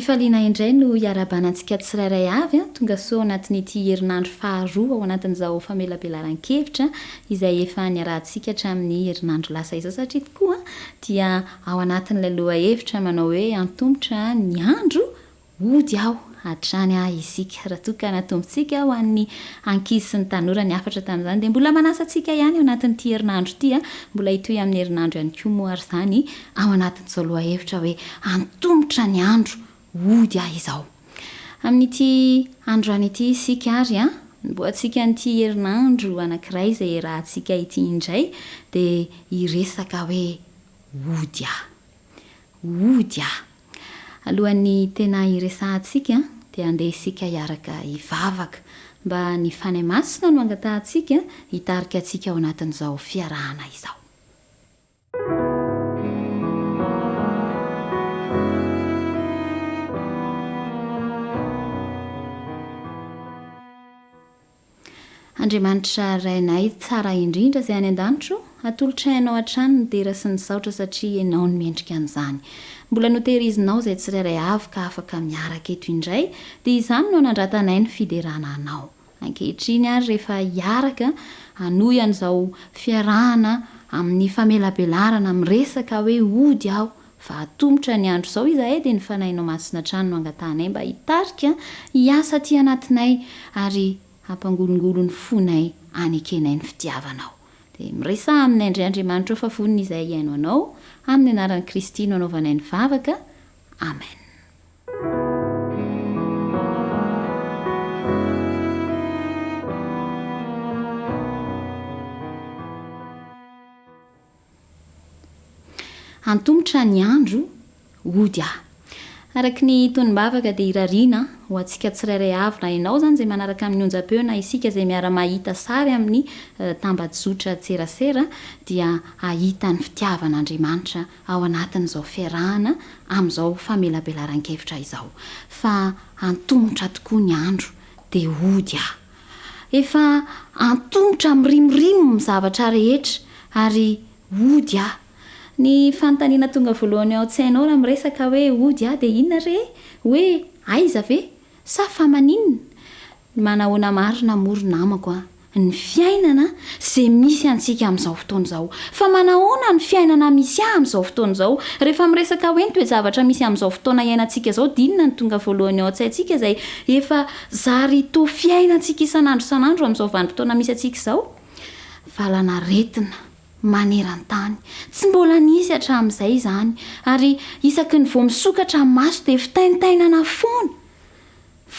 Am-pifaliana indray no iarahabana antsika tsirairay avy tonga soa ao anatin'ity herinandro faharoa ao anatin'izao famelabelaran-kevitra izay efa niarahantsika hatramin'ny herinandro lasa izao satria tokoa dia ao anatin'ilay lohahevitra manao hoe antomotra ny andro Hody aho hatrany aho isika. Raha toa ka natombontsika ho an'ny ankizy sy ny tanora ny hafatra tamin'izany dia mbola manasa antsika ihany ao anatin'ity herinandro ity a! Mbola hitohy amin'ny herinandro ihany koa moa ary izany ao anatin'izao lohahevitra hoe antomotra ny andro, hody aho izao. Amin'ity androany ity isika ary a! Mboantsika an'ity herinandro anankiray izay iarahantsika ity indray dia hiresaka hoe hody aho. Hody aho. Alohan'ny tena hiresahantsika dia andeha isika hiaraka hivavaka mba ny Fanahy Masina no angatahantsika hitarika antsika ao anatin'izao fiarahana izao. Andriamanitra Rainay tsara indrindra izay any an-danitra o, atolotray Anao hatrany ny dera sy ny saotra satria Ianao no mendrika an'izany. Mbola notehirizinao izay tsirairay avy ka afaka miaraka eto indray, dia izany no anandratanay ny fiderana Anao. Ankehitriny ary rehefa hiaraka hanohy an'izao fiarahana amin'ny famelabelarana miresaka hoe hody aho fa atomotra ny andro izao izahay dia ny Fanahinao Masina hatrany no angatahanay mba hitarika hiasa aty anatinay ary Hampangolongolo ny fonay hanekenay ny fitiavanao. Dia miresaha aminay indray Andriamanitra o fa vonona izahay hihaino anao. Amin'ny anaran'i Kristy no anaovanay ny vavaka. Amen. Antomotra ny andro, hody aho. Araka ny tonom-bavaka dia irariana ho antsika tsirairay avy na ianao izany izay manaraka amin'ny onjam-peo na isika izay miara-mahita sary amin'ny tambajotran-tserasera dia hahita ny fitiavan'Andriamanitra ao anatin'izao fiarahana amin'izao famelabelaran-kevitra izao fa antomotra tokoa ny andro dia hody aho. Efa antomotra mirimorimo ny zavatra rehetra ary hody aho. Ny fanontaniana tonga voalohany ao an-tsainao raha miresaka hoe hody aho dia inona re? Hoe aiza ve? Sa fa maninona? Manahoana marina moa ry namako a! Ny fiainana izay misy antsika amin'izao fotoana izao. Fa manahoana ny fiainana misy ahy amin'izao fotoana izao? Rehefa miresaka hoe ny toe-javatra misy amin'izao fotoana iainantsika izao dia inona no tonga voalohany ao an-tsaintsika izay efa Zary toa fiainantsika isan'andro isan'andro amin'izao vanim-potoana misy antsika izao. Valanaretina maneran-tany. Tsy mbola nisy hatramin'izay izany. Ary isaky ny vao misokatra ny maso dia fitaintainana foana.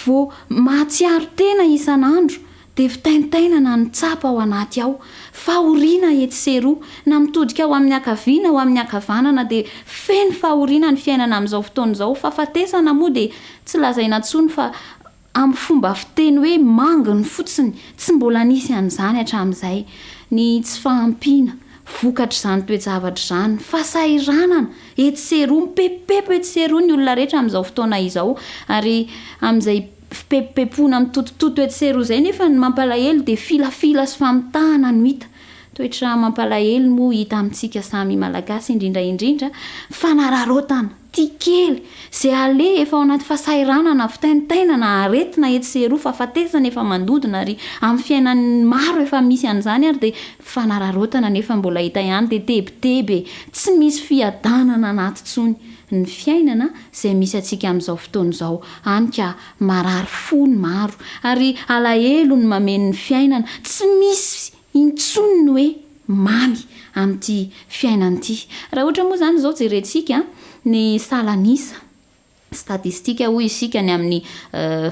Vao mahatsiaro tena isan'andro dia fitaintainana no tsapa ao anaty ao. Fahoriana etsy sy eroa. Na mitodika ho amin'ny ankavia na ho amin'ny ankavanana dia feno fahoriana ny fiainana amin'izao fotoana izao. Fahafatesana moa dia Tsy lazaina intsony fa amin'ny fomba fiteny hoe manginy fotsiny, tsy mbola nisy an'izany hatramin'izay, ny tsy fahampiana vokatr'izany toe-javatra izany, fahasahiranana etsy sy eroa, mipepopepo etsy sy eroa ny olona rehetra amin'izao fotoana izao, ary amin'izay fipepopepoana mitotototo etsy sy eroa izay nefa ny mampalahelo dia filafila sy famitahana no hita. Toetra mampalahelo moa hita amintsika samy Malagasy indrindra indrindra, fanararaotana. Tia kely, izay aleha efa ao anaty fahasahiranana, fitaintainana, aretina etsy sy eroa, fahafatesana efa mandodona ary amin'ny fiainan'ny maro efa misy an'izany ary dia fanararaotana nefa mbola hita ihany dia tebiteby e! Tsy misy fiadanana anaty intsony ny fiainana izay misy antsika amin'izao fotoana izao, hany ka marary fo ny maro ary alahelo no mameno ny fiainana, tsy misy intsony ny hoe mamy amin'ity fiainana ity. Raha ohatra moa izany izao jerentsika ny salan'isa, statistique hoy isika, ny amin'ny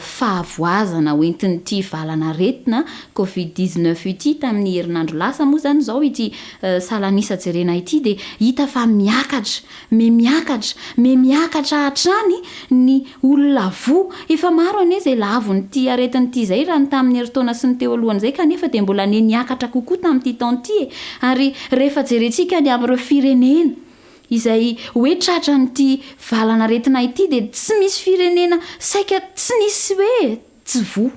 fahavoazana hoentin'ity valan'aretina covid 19 ity tamin'ny herinandro lasa moa izany izao ity salan'isa jerena ity dia hita fa miakatra Mihamiakatra, mihamiakatra hatrany ny olona voa. Efa maro anie izay lavon'ity aretina ity izay raha ny tamin'ny herintaona sy ny teo alohan'izay kanefa dia mbola niha-niakatra kokoa tamin'ity taona ity e. Ary rehefa jerentsika ny amin'ireo firenena izay hoe tratran'ity valan'aretina ity dia tsy misy firenena saika tsy nisy hoe tsy voa.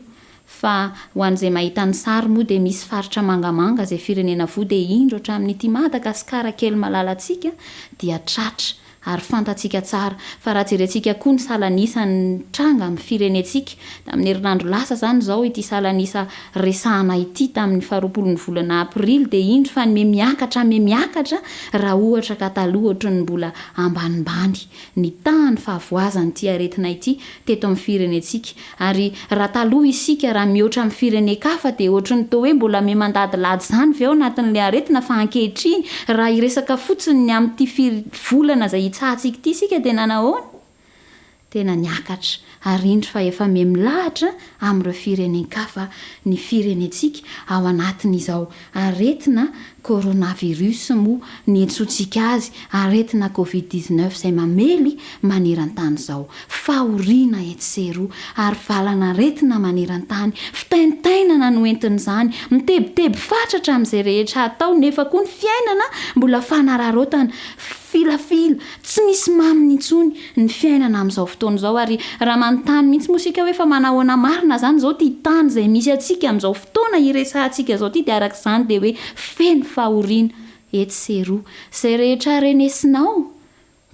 Fa ho an'izay mahita ny sary moa dia misy faritra mangamanga izay firenena voa dia indro hatramin'ity Madagasikara kely malalantsika dia tratra. Ary fantatsika tsara fa raha jerentsika koa ny salan'isa nitranga amin'ny firenentsika, tamin'ny herinandro lasa izany izao ity salan'isa resahana ity tamin'ny faharoapolon'ny volana aprily dia indro fa ny miha-miakatra miha-miakatra raha ohatra ka taloha ohatran'ny mbola ambanimbany ny tahan'ny fahavoazan'ity aretina ity teto amin'ny firenentsika ary raha taloha isika raha mihoatra amin'ny firenen-kafa dia ohatry ny toa hoe mbola miha-mandadilady izany ve ao anatin'ilay aretina fa ankehitriny raha hiresaka fotsiny ny amin'ity firy volana izay hitsahantsika ity isika dia nanahoana? Tena niakatra ary indro fa efa miha-milahatra amin'ireo firenen-kafa ny firenentsika ao anatin'izao aretina coronavirus moa niantsoantsika azy, aretina covid 19 izay mamely maneran-tany izao. Fahoriana etsy sy eroa ary valan'aretina maneran-tany, fitaintainana no entin'izany, mitebiteby fatratra amin'izay rehetra atao nefa koa ny fiainana mbola fanararaotana, filafila, tsy misy maminy intsony ny fiainana amin'izao fotoana izao ary raha manontany mihitsy moa isika hoe fa manahoana marina izany izao ity tany izay misy antsika amin'izao fotoana iresahantsika izao ity dia araka izany dia hoe feno fahoriana etsy sy eroa. Izay rehetra renesinao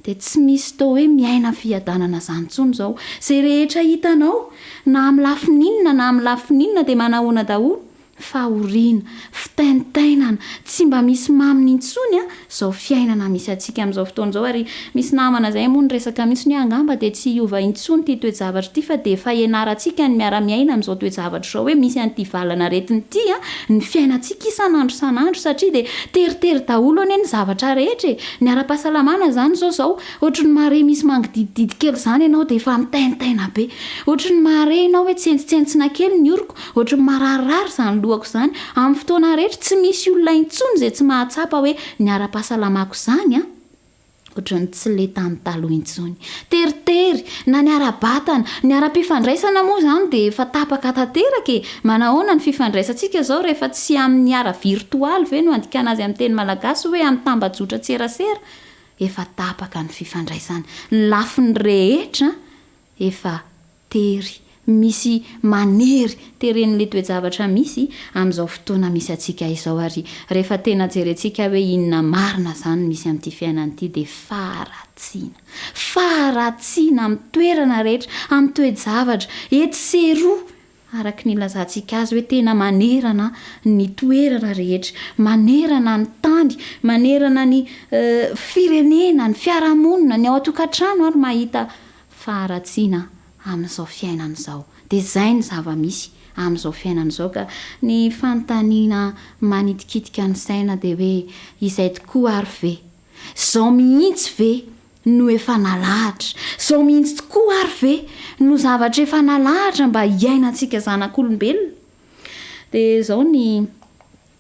dia tsy misy toa hoe miaina fiadanana izany intsony izao. Izay rehetra hitanao na amin'ny lafiny inona na amin'ny lafiny inona dia manahoana daholo? Fahoriana, fitaintainana, tsy mba misy maminy intsony an, izao fiainana misy antsika amin'izao fotoana izao ary misy namana izay moa niresaka mihitsy hoe angamba dia tsy hiova intsony ity toe-javatra ity fa dia efa ianarantsika ny miara-miaina amin'izao toe-javatra izao hoe misy an'ity valan'aretina ity an, ny fiainantsika isan'andro isan'andro satria dia teritery daholo anie ny zavatra rehetra e! Ny ara-pahasalamana izany izao izao ohatry ny mahare misy mangididididy kely izany ianao dia efa mitaintaina be, ohatry ny mahare ianao hoe tsentsintsena kely ny oroko, Ohatry ny mararirary izany lohako izany. Amin'ny fotoana rehetra, tsy misy olona intsony izay tsy mahatsapa hoe ny ara-pahasalamako izany an, ohatry ny tsy le tany taloha intsony. Teritery, na ny ara-batana, ny ara-pifandraisana moa izany dia efa tapaka tanteraka e! Manahoana ny fifandraisantsika izao rehefa tsy amin'ny ara-virtoaly ve no andikana azy amin'ny teny malagasy hoe amin'ny tambajotran-tserasera? Efa tapaka ny fifandraisana. Ny lafiny rehetra efa tery, misy manery, teren'ilay toe-javatra misy amin'izao fotoana misy antsika izao ary rehefa tena jerentsika hoe inona marina izany misy amin'ity fiainana ity dia faharatsiana, faharatsiana amin'ny toerana rehetra, amin'ny toe-javatra, etsy sy eroa, araka ny ilazantsika azy hoe tena manerana ny toerana rehetra, manerana ny tany, manerana ny firenena, ny fiarahamonina, ny ao an-tokantrano ary mahita faharatsiana amin'izao fiainana izao. Dia izay ny zava-misy amin'izao fiainana izao ka ny fanontaniana manitikitika ny saina dia hoe izay tokoa ary ve? Izao mihitsy ve no efa nalahatra? Izao mihitsy tokoa ary ve no zavatra efa nalahatra mba hiainantsika zanak'olombelona? Dia izao ny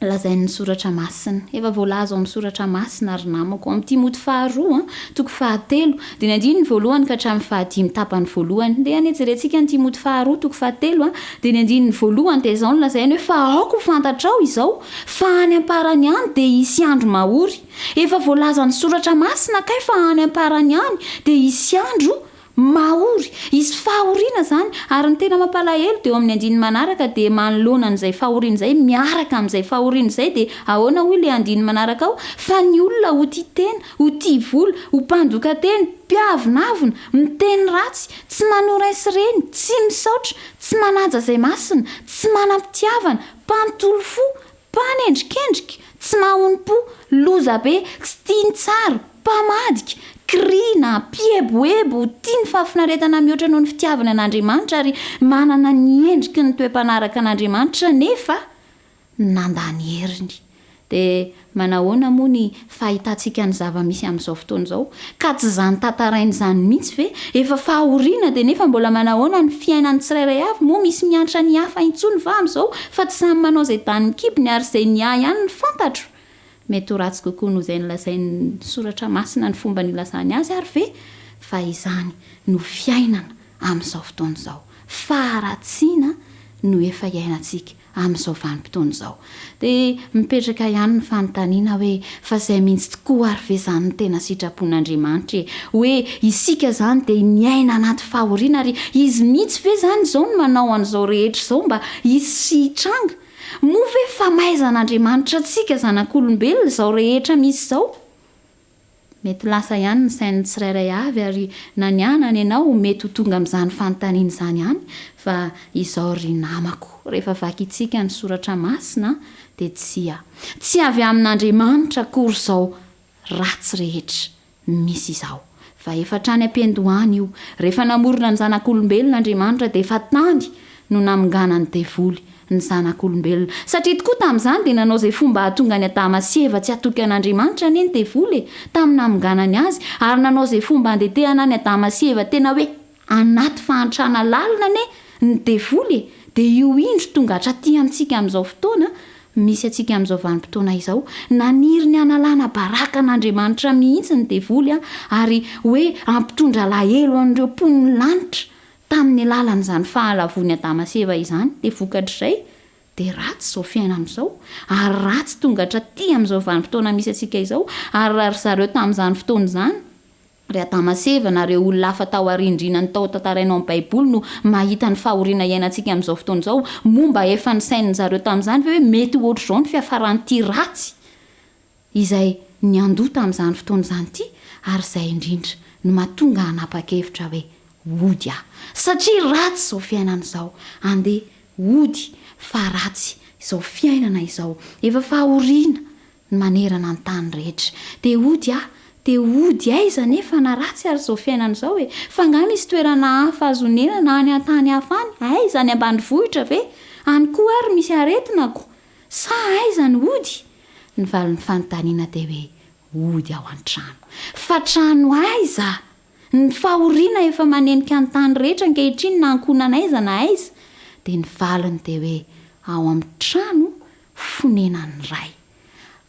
Lazain'ny Soratra Masina. Efa voalaza ao amin'ny Soratra Masina, ry namako, ao amin'ny Timoty faharoa, toko fahatelo, dia ny andininy voalohany ka hatramin'ny fahadimy tapany voalohany. Ndeha anie jerentsika ny Timoty faharoa, toko fahatelo, dia ny andininy voalohany, dia izao no lazainy hoe, Fa aoka ho fantatrao izao, fa any am-parany any dia hisy andro mahory. Efa voalazan'ny Soratra Masina kay fa any am-parany any dia hisy andro Mahory! Hisy fahoriana izany, ary ny tena mampalahelo dia eo amin'ny andininy manaraka dia manoloana an'izay fahoriana izay, miaraka amin'izay fahoriana izay dia ahoana hoy ilay andininy manaraka ao? Fa ny olona ho tia tena, ho tia vola, ho mpandoka tena, mpiavonavona, miteny ratsy, tsy manoa ray sy reny, tsy misaotra, tsy manaja izay masina, tsy manam-pitiavana, mpanontolo fo, Mpanendrikendrika, tsy mahonom-po, loza be, tsy tia ny tsara, mpamadika, kirina, mpieboebo, tia ny fahafinaretana mihoatra noho ny fitiavana an'Andriamanitra ary manana ny endriky ny toe-panaraka an'Andriamanitra nefa nandà ny heriny. Dia manahoana moa ny fahitantsika ny zava-misy amin'izao fotoana izao? Ka tsy izany tantaraina izany mihitsy ve? Efa fahoriana dia nefa mbola manahoana ny fiainan'ny tsirairay avy? Moa misy miantra ny hafa intsony va amin'izao fa tsy samy manao izay danin'ny kibony ary izay ny ahy ihany no fantatro? Mety ho ratsy kokoa noho izay nolazain'ny soratra masina ny fomba nilazany azy ary ve? Fa izany no fiainana amin'izao fotoana izao. Faharatsiana no efa iainantsika amin'izao vanim-potoana izao. Dia mipetraka ihany ny fanontaniana hoe, fa izay mihitsy tokoa ary ve izany no tena sitrapon'Andriamanitra e? Hoe isika izany dia miaina anaty fahoriana ary Izy mihitsy ve izany izao no manao an'izao rehetra izao mba hisy sy hitranga? Moa ve famaizan'Andriamanitra antsika zanak'olombelona izao rehetra misy izao? Mety lasa ihany ny sain'ny tsirairay avy ary na ny ahy na ny anao mety ho tonga amin'izany fanontaniana izany ihany fa izao ry namako, rehefa vakintsika ny soratra masina dia tsia, tsy avy amin'Andriamanitra akory izao ratsy rehetra misy izao fa efa hatrany am-piandohana io, rehefa namorona ny zanak'olombelona Andriamanitra dia efa tany no naminganan'ny devoly ny zanak'olombelona. Satria tokoa tamin'izany dia nanao izay fomba hahatonga an'i Adama sy Eva tsy hatoky an'Andriamanitra anie ny devoly e, tamin'ny naminganany azy, ary nanao izay fomba handetehana an'i Adama sy Eva tena hoe anaty fahantrana lalina anie ny devoly e, dia io indro tonga hatraty amintsika amin'izao fotoana misy antsika amin'izao vanim-potoana izao, naniry ny hanalana baraka an'Andriamanitra mihitsy ny devoly ary hoe hampitondra alahelo an'ireo mponin'ny lanitra tamin'ny alalan'izany fahalavoan'i Adama sy Eva izany, dia vokatr'izay dia ratsy izao fiainana izao, ary ratsy tonga hatraty amin'izao vanim-potoana misy antsika izao, ary raha ry zareo tamin'izany fotoana izany, ry Adama sy Eva na ireo olona hafa tao arindrinany tao tantaraina ao amin'ny Baiboly no mahita ny fahoriana iainantsika amin'izao fotoana izao, moa mba efa nisainin-dry zareo tamin'izany ve hoe mety ho ohatr'izao ny fiafaran'ity ratsy izay niandoha tamin'izany fotoana izany ity, ary izay indrindra no mahatonga hanapa-kevitra hoe hody aho. Satria ratsy izao fiainana izao, andeha hody fa ratsy izao fiainana izao, efa fahoriana ny manerana ny tany rehetra. Dia hody aho, dia hody aiza anefa na ratsy ary izao fiainana izao e? Fa angaha misy toerana hafa azo honenana any an-tany hafa any? Aiza? Any ambanivohitra ve? Any koa ary misy aretina ko! Sa aiza no hody? Ny valin'ny fanontaniana dia hoe hody ao an-trano. Fa trano aiza? Ny fahoriana efa manenika ny tany rehetra ankehitriny na ankohonana aiza na aiza. Dia ny valiny dia hoe ao amin'ny trano fonenan'ny Ray.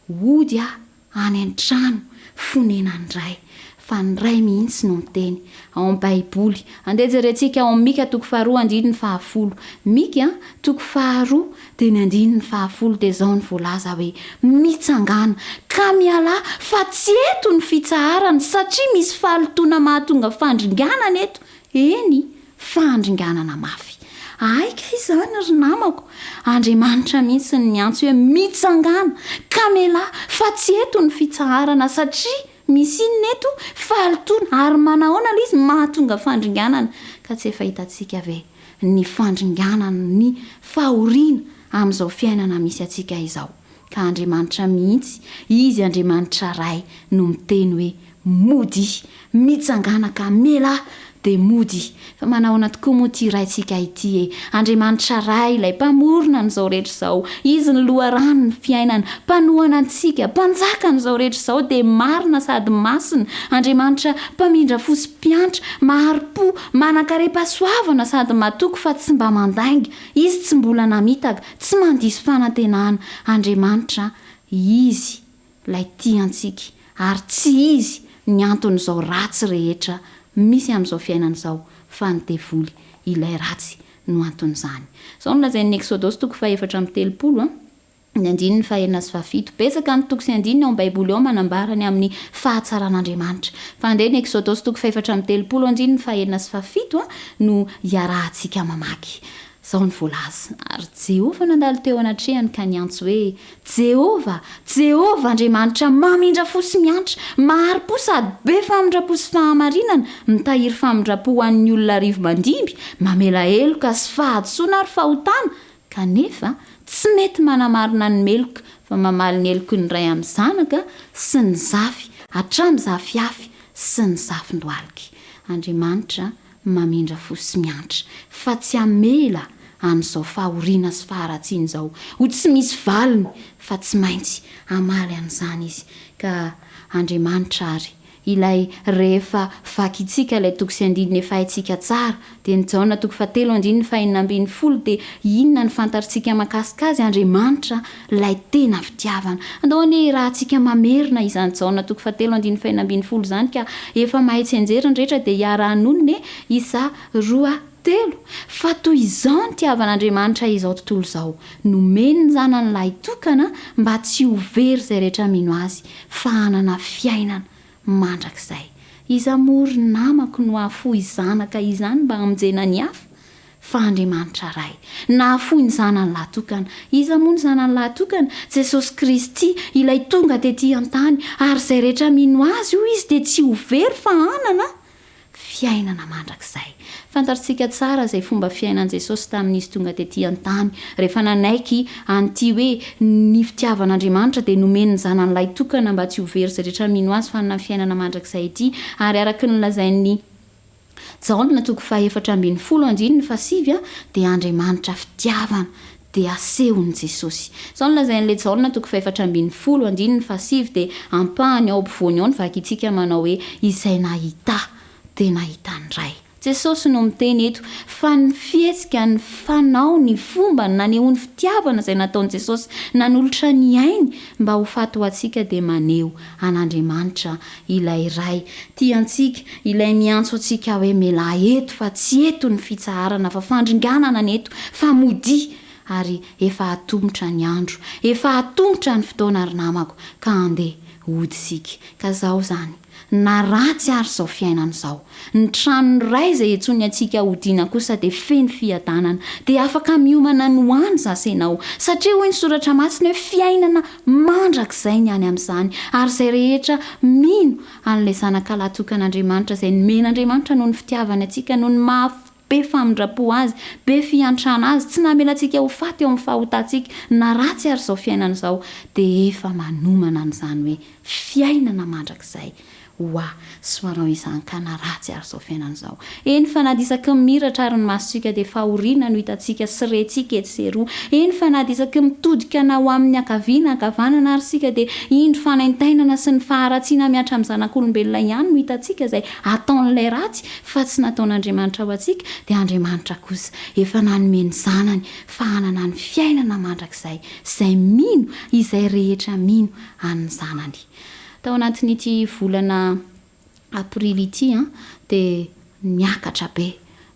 Hody aho any an-trano fonenan'ny Ray, fa ny Ray mihitsy no miteny, ao amin'ny Baiboly. Andeha jerentsika ao amin'ny Mika toko faharoa andininy fahafolo. Mika toko faharoa dia ny andininy fahafolo dia izao no voalaza hoe, Mitsangàna, ka mialà, fa tsy eto ny fitsaharana, satria misy fahalotoana mahatonga fandringanana eto, eny, Fandringanana mafy. Ahy kay izany ry namako! Andriamanitra mihitsy no niantso hoe mitsangàna, ka mialà, fa tsy eto ny fitsaharana satria misy inona eto? Fahalotoana, ary manahoana ilay izy? Mahatonga fandringanana. Ka tsy efa hitantsika ve ny fandringanana, ny fahoriana amin'izao fiainana misy antsika izao? Ka Andriamanitra mihitsy, Izy Andriamanitra Ray no miteny hoe modia, mitsangàna ka mialà dia modia. Fa manahoana tokoa moa ity Raintsika ity e? Andriamanitra Ray, ilay Mpamorona an'izao rehetra izao, Izy ny loharanon'ny fiainana, Mpanohana antsika, Mpanjakan'izao rehetra izao dia marina sady masina, Andriamanitra Mpamindra fo sy Mpiantra, mahari-po, manan-karem-pahasoavana sady matoky fa tsy mba mandainga, Izy tsy mbola namitaka, Tsy mandiso fanantenana Andriamanitra Izy ilay tia antsika ary tsy Izy ny anton'izao ratsy rehetra misy amin'izao fiainana izao fa ny devoly ilay ratsy no anton'izany. Izao no lazain'ny Eksodosy toko faha-34 ny andininy fahenina sy fahafito. Betsaka ny toko sy andininy ao amin'ny Baiboly ao manambara ny amin'ny fahatsaran'Andriamanitra. Fa andeha ny Eksodosy toko faha-34 andininy fahenina sy fahafito no iarahantsika mamaky. Izao no voalaza, Ary Jehovah nandalo teo anatrehany ka niantso hoe, Jehovah, Jehovah, Andriamanitra mamindra fo sy miantra, mahari-po sady be famindram-po sy fahamarinana, mitahiry famindram-po ho an'ny olona arivo mandimby, mamela heloka sy fahadisoana ary fahotana, kanefa tsy mety manamarina ny meloka, fa mamaly ny heloky ny ray amin'ny zanaka sy ny zafy hatramin'ny zafiafy sy ny zafin-dohaliky. Andriamanitra mamindra fo sy miantra, fa tsy hamela an'izao fahoriana sy faharatsiana izao ho tsy misy valiny, fa tsy maintsy hamaly an'izany Izy. Ka Andriamanitra àry, Ilay rehefa vakintsika ilay toko sy andininy efa haintsika tsara, dia ny Jaona toko fahatelo andininy fahenina ambin'ny folo, dia inona no fantatrtsika mahakasika Azy? Andriamanitra Ilay tena fitiavana. Andao anie hirahantsika mamerina izany Jaona toko fahatelo andininy fahenina ambin'ny folo izany ka efa mahay tsianjery ny rehetra dia hiara-hanonona e! Isa, roa, telo. Fa toy izao nitiavan'Andriamanitra izao tontolo izao, nomeny ny Zanany lahitokana mba tsy ho very izay rehetra mino Azy fa hanana fiainana mandrakizay. Iza moa ry namako no hahafoy zanaka izany mba hamonjena ny hafa? Fa Andriamanitra Ray, nahafoy ny Zanany lahy tokana. Iza moa ny Zanany lahy tokana? Jesosy Kristy, ilay tonga tetỳ an-tany, ary izay rehetra mino Azy, hoy Izy, dia tsy ho very fa hanana fiainana mandrakizay. Fantatrtsika tsara izay fomba fiainan'i Jesosy tamin'Izy tonga tetỳ an-tany, rehefa nanaiky an'ity hoe ny fitiavan'Andriamanitra dia nomeny ny Zanany lahy tokana mba tsy ho very izay rehetra mino Azy fa hanana fiainana mandrakizay ity, ary araka ny nolazain'i Jaona toko faha-14 andininy faha-9 dia Andriamanitra fitiavana dia asehon'i Jesosy. Izao no lazain'ilay Jaona toko faha-14 andininy faha-9 dia ampahany ao ampovoany ao no vakintsika manao hoe izay nahita dia nahita ny Ray. Jesosy no miteny eto fa ny fihetsika, ny fanao, ny fomba nanehoany fitiavana izay nataon'i Jesosy nanolotra ny ainy mba ho faty ho antsika dia maneho an'Andriamanitra Ilay Ray tia antsika, Ilay miantso antsika hoe mialà eto fa tsy eto ny fitsaharana fa fandringanana ny eto fa modia ary efa atomotra ny andro, efa atomotra ny fotoana ry namako ka andeha hody isika. Ka zao zany, na ratsy ary izao fiainana izao, ny tranon'ny Ray izay antsoiny antsika hodiana kosa dia feno fiadanana, dia afaka miomana ny ho any zase enao, satria hoy ny soratra masina hoe fiainana mandrakizay ny any amin'izany, ary izay rehetra mino an'ilay Zanaka Lahitokan'Andriamanitra izay nomen'Andriamanitra noho ny fitiavany antsika, noho ny maha be famindram-po Azy, be fiantrana Azy, tsy namela antsika ho faty eo amin'ny fahotantsika, na ratsy ary izao fiainana izao, dia efa manomana an'izany hoe fiainana mandrakizay ho ahy sy ho anao izany ka na ratsy ary izao fiainana izao. Eny fa na dia isaky ny miratra ary ny masontsika dia fahoriana no hitantsika sy rentsika etsy sy eroa. Eny fa na dia isaky ny mitodika na ho amin'ny ankavia na ankavanana ary isika dia indro fanaintainana sy ny faharatsiana mihatra amin'ny zanak'olombelona ihany no hitantsika izay ataon'ilay ratsy fa tsy nataon'Andriamanitra ho antsika dia Andriamanitra kosa efa nanome ny zanany fa hanana ny fiainana mandrakizay izay mino izay rehetra mino an'ny zanany. Tao anatin'ity volana aprily ity dia niakatra be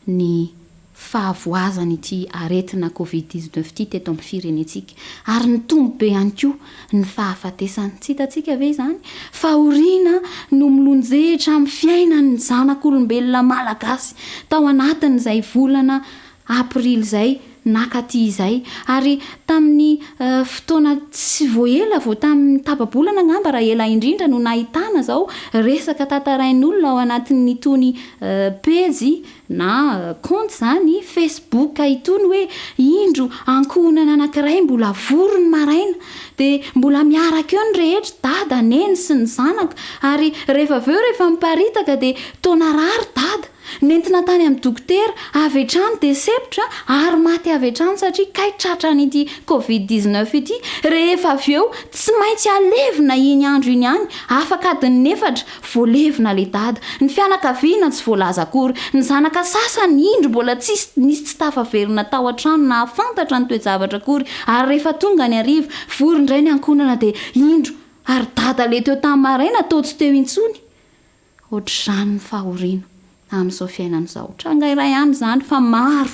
ny fahavoazan'ity aretina covid 19 ity teto amin'ny firenentsika ary nitombo be ihany koa ny fahafatesana. Tsy hitantsika ve izany? Fahoriana no milonjehitra amin'ny fiainan'ny zanak'olombelona malagasy tao anatin'izay volana Aprily izay nakaty izay, ary tamin'ny fotoana tsy vao ela, vao tamin'ny tapa-bolana angamba raha ela indrindra no nahitana izao resaka tantarain'olona ao anatin'itony pejy na kaonty izany Facebook itony hoe indro ankohonana anankiray mbola vory ny maraina dia mbola miaraka eo ny rehetra, dada, neny sy ny zanaka, ary rehefa avy eo rehefa miparitaka dia toa narary dada. Nentina tany amin'ny dokotera avy hatrany dia sempotra ary maty avy hatrany satria kay tratran'ity covid 19 ity, rehefa avy eo tsy maintsy alevina iny andro iny ihany, afaka adin'ny efatra vao levona le dada, ny fianakaviana tsy voalaza akory, ny zanaka sasany indro mbola tsisy nisy tsy tafaverina tao an-trano nahafantatra ny toe-javatra akory ary rehefa tonga ny hariva vory indray ny ankohonana dia indro ary dada le teo tamin'ny maraina toa tsy teo intsony. Ohatr'izany ny fahoriana amin'izao fiainana izao. Tranga iray ihany izany fa maro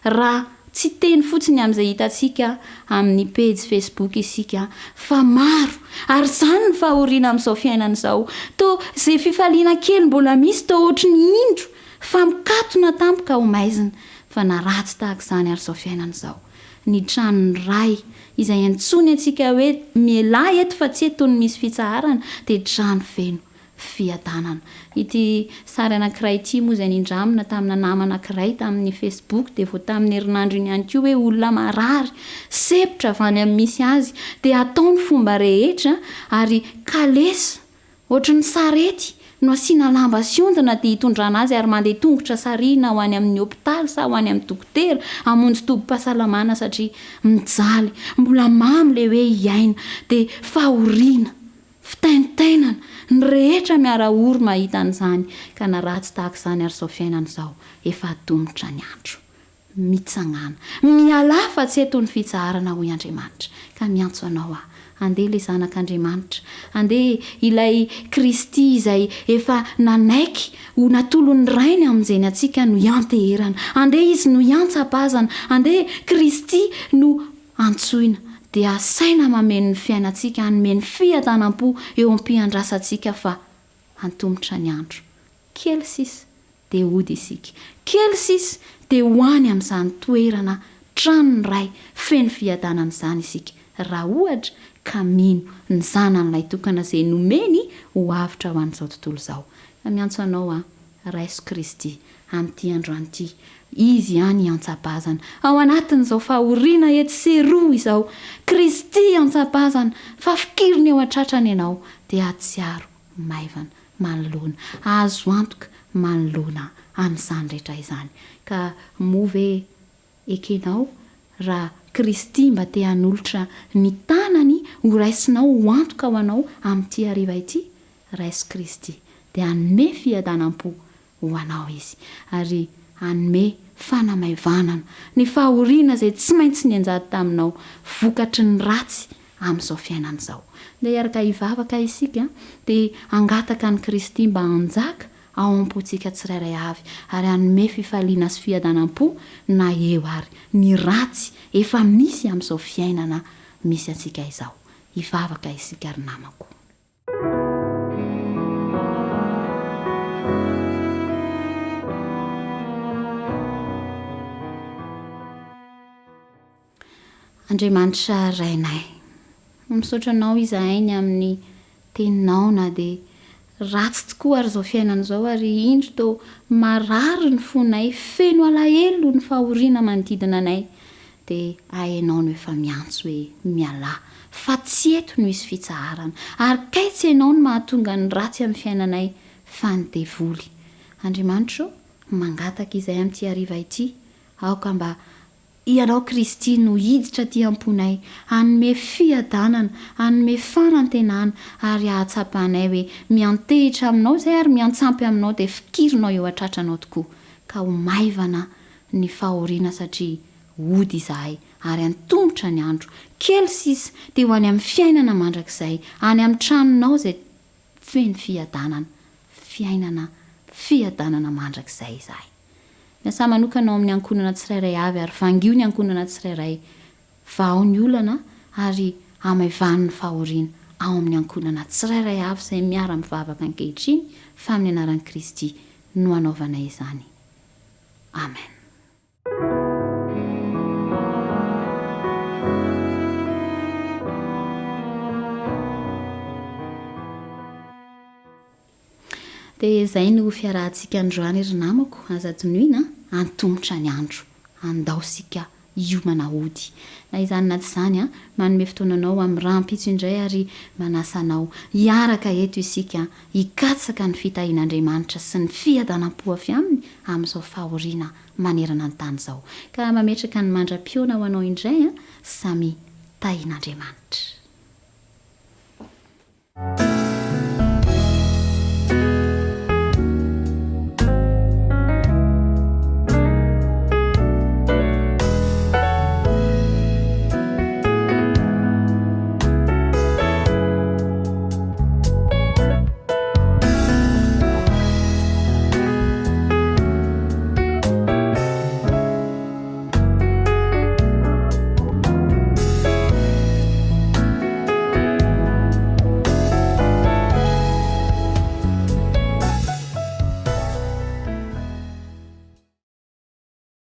raha tsy hiteny fotsiny amin'izay hitantsika amin'ny pejy Facebook isika fa maro ary izany ny fahoriana amin'izao fiainana izao. Toa izay fifaliana kely mbola misy toa ohatry ny indro fa mikatona tampoka ho maizina fa na ratsy tahaka izany ary izao fiainana izao. Ny tranon'ny Ray izay antsoiny antsika hoe mialà eto fa tsy eto no misy fitsaharana dia trano feno fiadanana. Ity sary anankiray ity moa izay nindramina tamina nama anankiray tamin'ny Facebook dia vao tamin'ny herinandro iny ihany koa hoe olona marary, sempotra avy any amin'ny misy azy dia atao ny fomba rehetra ary kalesa ohatry ny sarety no asiana lamba sy ondana dia hitondrana azy ary mandeha tongotra sarihina ho any amin'ny hopitaly sa ho any amin'ny dokotera hamonjy tobim-pahasalamana satria mijaly, mbola mamy ilay hoe hiaina dia fahoriana. Fitaintainana, ny rehetra miara-ory mahita an'izany, ka na ratsy tahaka izany ary izao fiainana izao, efa adomotra ny andro. Mitsangàna. Mialà fa tsy eto ny fitsaharana hoy Andriamanitra, ka miantso anao aho. Andeha ilay Zanak'Andriamanitra, andeha ilay Kristy izay efa nanaiky ho natolon'ny Rainy hamonjeny antsika no hianteherana, andeha Izy no hiantsapazana, andeha Kristy no antsoina dia asaina mameno ny fiainantsika hanome ny fiadanam-po eo am-piandrasantsika fa antomotra ny andro. Kely sisa dia hody isika. Kely sisa Dia ho any amin'izany toerana tranon'ny Ray feno fiadanana izany isika, raha ohatra ka mino ny Zanany Lahitokana izay nomeny ho avotra ho an'izao tontolo izao. Ka miantso anao aho, raiso Kristy amin'ity androany ity. Izy ihany hiantsabazana ao anatin'izao fahoriana etsy sy eroa izao. Kristy hiantsabazana fa fikiriny eo an-tratrany ianao dia hahatsiaro maivana manoloana, azo antoka manoloana an'izany rehetra izany. Ka moa ve ekenao raha Kristy mba te hanolotra ny tanany ho raisinao ho antoka ho anao amin'ity hariva ity? Raiso Kristy dia hanome fiadanam-po ho anao Izy, ary hanome fanamaivanana ny fahoriana izay tsy maintsy nianjady taminao vokatry ny ratsy amin'izao fiainana izao. Ndeha hiaraka hivavaka isika, dia hangataka an'i Kristy mba hanjaka ao am-pontsika tsirairay avy, ary hanome fifaliana sy fiadanam-po na eo ary ny ratsy efa misy amin'izao fiainana misy antsika izao. Hivavaka isika ry namako. Andriamanitra Rainay, misaotra Anao izahay ny amin'ny Teninao na dia ratsy tokoa ary izao fiainana izao ary indro toa marary ny fonay, feno alahelo ny fahoriana manodidina anay dia ahenao no efa miantso hoe mialà fa tsy eto no hisy fitsaharana ary kay tsy ianao no mahatonga ny ratsy amin'ny fiainanay fa ny devoly. Andriamanitra ô, mangataka izay amin'ity hariva ity, aoka mba Ianao Kristy no hiditra aty am-ponay, hanome fiadanana, hanome fanantenana ary hahatsapanay hoe miantehitra aminao izay ary miantsampy aminao dia fikirinao eo an-tratranao tokoa ka ho maivana ny fahoriana satria hody izahay ary antomotra ny andro, kely sisa dia ho any amin'ny fiainana mandrakizay, any amin'ny tranonao izay feno fiadanana, fiainana fiadanana mandrakizay izahay. Miasà manokana ao amin'ny ankohonana tsirairay avy ary vangio ny ankohonana tsirairay, vahao ny olana ary hamaivano ny fahoriana ao amin'ny ankohonana tsirairay avy izay miara-mivavaka ankehitriny fa amin'ny anaran'i Kristy no anaovanay izany. Amen. Dia izay no fiarahantsika androany ry namako, aza adinoina an, antomotra ny andro, andao isika hiomana hody. Na izany na tsy izany an, manome fotoana anao amin'ny rahampitso indray ary manasa anao hiaraka eto isika hikatsaka ny fitahian'Andriamanitra sy ny fiadanam-po avy aminy amin'izao fahoriana manerana ny tany izao. Ka mametraka ny mandra-pihaona ho anao indray an, samia tahian'Andriamanitra.